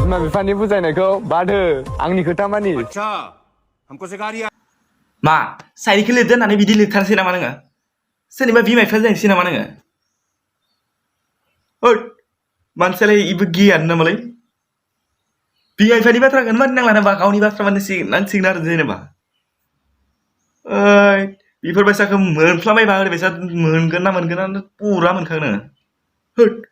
बिमा बिफानि बुजायनायखौ बाद हो आंनि खोथा मानि मा साइरिखौ लिरदो होननानै बिदि लिरथारसै नामा नोङो सोरनिबा बिमा बिफा जाहैसै नामा नोङो ओइ मानसियालाय इबो गियानो नामालाय बिमा बिफानि बाथ्राखौनो मानिनांला नामा गावनि बाथ्रा मानिनांसिगोन आरो जेनेबा ओइ बेफोरबायसाखौ मोनफ्लाबायबा ओरैबायसा मोनगोन ना पुरा मोनखागोन नोङो होद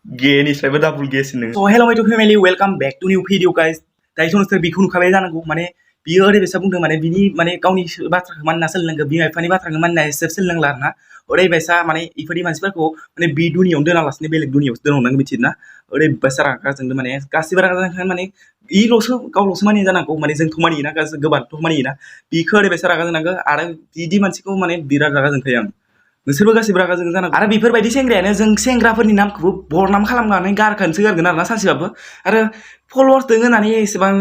गेनिफ्रायबो डाबल गेसिन नोङो hello' my to family welcome back to new video guys दायोथ' नोंसोर बेखौ नुखाबाय जानांगौ माने बियो ओरैबायसा बुंदों माने बिनि माने गावनि बाथ्राखौ मानिना सोलिनांगौ बिमा बिफानि बाथ्राखौ मानिना एसे सोलिनांला आरोना ओरैबायसा माने इफोरनि मानसिफोरखौ माने बे दुनियावनो दोनालासिनो बेलेग दुनियावसो दोनहरनांगौ मिथियोना ओरैबायसा रागा जोंदों माने गासिबो रागा जोंखाय माने इल'सो गावल'सो मानियो जानांगौ माने जोंथ' मानियोना गोबांथ' मानियोना बिखौ ओरैबायसा रागा जोंनांगौ आरो बिदि मानसिखौ माने बिराद रागा जोंखायो आं नोंसोरबो गासिबो रागा जोंनो जानांगौ आरो बेफोरबायदि सेंग्रायानो जों सेंग्राफोरनि नामखौबो बरनाम खालामनानै गारखानोसो गारगोन आरोना सानसेबाबो आरो फल'वार्स दङ होननानै एसेबां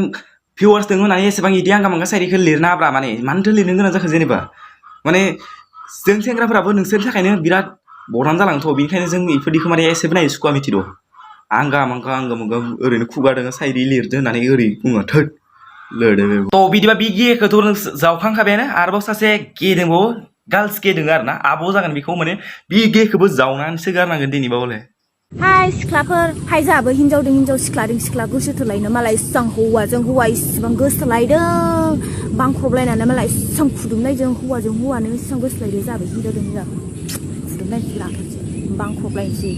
भिउवार्स दङ होननानै एसेबां इदि आंगा मांगा साइरिखौ लिरना हाब्रा माने मानोथो लिरनो गोनां जाखो जेनेबा माने जों सेंग्राफोराबो नोंसोरनि थाखायनो बिराद बरनाम जालाङोथ' बेनिखायनो जों इफोरदिखौ माने एसेबो नायनो सुखुवा मिथिद' आंगा मांगा ओरैनो खुगा दङ साइरि लिरदो होननानै ओरै बुङो थोद लोदो थ' बिदिबा बि गेखौथ' नों जावखांखाबायानो आरोबाव सासे गे दंबावो गार्ल्स गे दङ आरोना आब' जागोन बेखौ माने बि गेखौबो जावनानैसो गारनांगोन दिनैबा हले हाय सिख्लाफोर हाय जोंहाबो हिनजावदों हिनजाव सिख्लादों सिख्ला गोसोथोलायनो मालाय इसां हौवाजों हौवा इसिबां गोसोलायदों बांख्रबलायनानै मालाय इसां फुदुंलायदों हौवाजों हौवानो इसां गोसोलायदों जोंहाबो हिनजावदों हिनजाव फुदुंलायनोसै लाखानोसै बांख्रबलायनोसै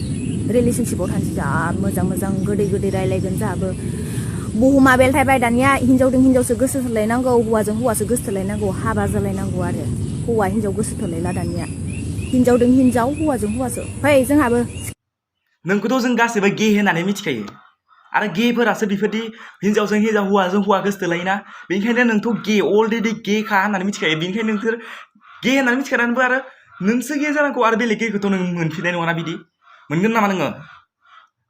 रिलेसनशिपआव थानोसै जा मोजां मोजां गोदै गोदै रायलायगोन जोंहाबो बुहुमा बेलथायबाय दानिया हिनजावदों हिनजावसो गोसोथोलायनांगौ हौवाजों हौवासो गोसोथोलायनांगौ हाबा जालायनांगौ आरो हौवा हिनजाव गोसोथोलायला दानिया हिनजावदों हिनजाव हौवाजों हौवासो फै जोंहाबो नोंखौथ' जों गासैबो गे होननानै मिथिखायो आरो गेफोरासो बेफोरदि हिनजावजों हिनजाव हौवाजों हौवा गोसोथोलायोना बेनिखायनो नोंथ' गे अलरेडि गे खा होननानै मिथिखायो बेनिखायनो नोंसोर गे होननानै मिथिखानानैबो आरो नोंसो गे जानांगौ आरो बेलेग गेखौथ' नों मोनफिननाय नङाना बिदि मोनगोन नामा नोङो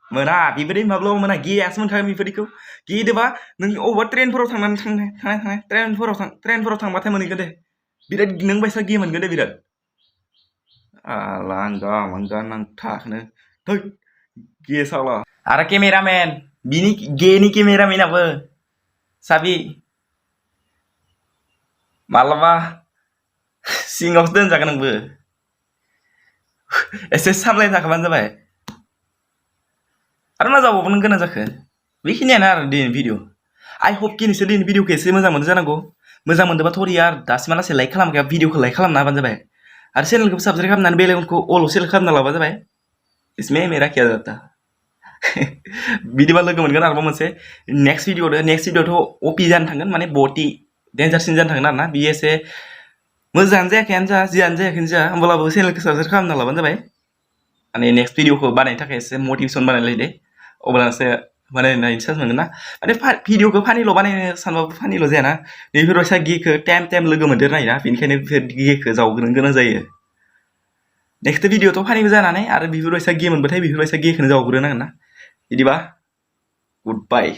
मोना बेबायदि माब्लाबा मोना गेयासो मोनखागोन बेफोरदिखौ गेदोबा नों अबेबा ट्रेनफोराव थांनानै ट्रेनफोराव थांबाथाय मोनहैगोन दे बिराद नों बायसा गे मोनगोन दे बिराद आंगा मांगा नांथाखौनो थै गे साला आरो केमेरामेन बिनि गेनि केमेरामेनाबो साबि मालाबा सिङावसो दोनजागोन नोंबो एसे सामलायनो थाखाबानो जाबाय आरो मा जाबावनो गोनां जाखो बेखिनियानो आरो दिनै भिडिअ आइ होप कि नोंसोर दिनै भिडिअखौ एसे मोजां मोनो जानांगौ मोजां मोनदोंबा थरिया दासिमहालासे लाइक खालामाखै भिडिअखौ लाइक खालामना होबानो जाबाय आरो चेनेलखौ साबसक्राइब खालामनानै बेलेगखौ अल सेलेक्ट खालामना लाबा जाबाय इसमें मेरा क्या जाता बिदिबा लोगो मोनगोन आरोबाव मोनसे नेक्स्ट भिडिअ'थ' अपि जानो थांगोन माने बटि डेन्जारसिन जानो थांगोन आरोना बियो एसे मोजाङानो जायाखैयानो जा जियानो जायाखैनो जा होमब्लाबो चेनेलखौ साबसक्राइब खालामना लाबानो जाबाय माने नेक्स्ट भिडिअखौ बानायनो थाखाय एसे मटिभेसन बानायलायदे अब्लासो बानायनायनि चान्स मोनगोन ना माने भिडिअखौ फानिल' बानायनो सानबाबो फानिल' जायाना बेफोरबायसा गेखौ टाइम लोगो मोनदेरनाय ना बेनिखायनो बेफोर गेखौ जावग्रोनो गोनां जायो नेक्स्ट भिडिअ'थ' फानिबो जानानै आरो बेफोरबायसा गे मोनबाथाय बेफोरबायसा गेखौनो जावग्रोनांगोन ना बिदिबा गुड बाय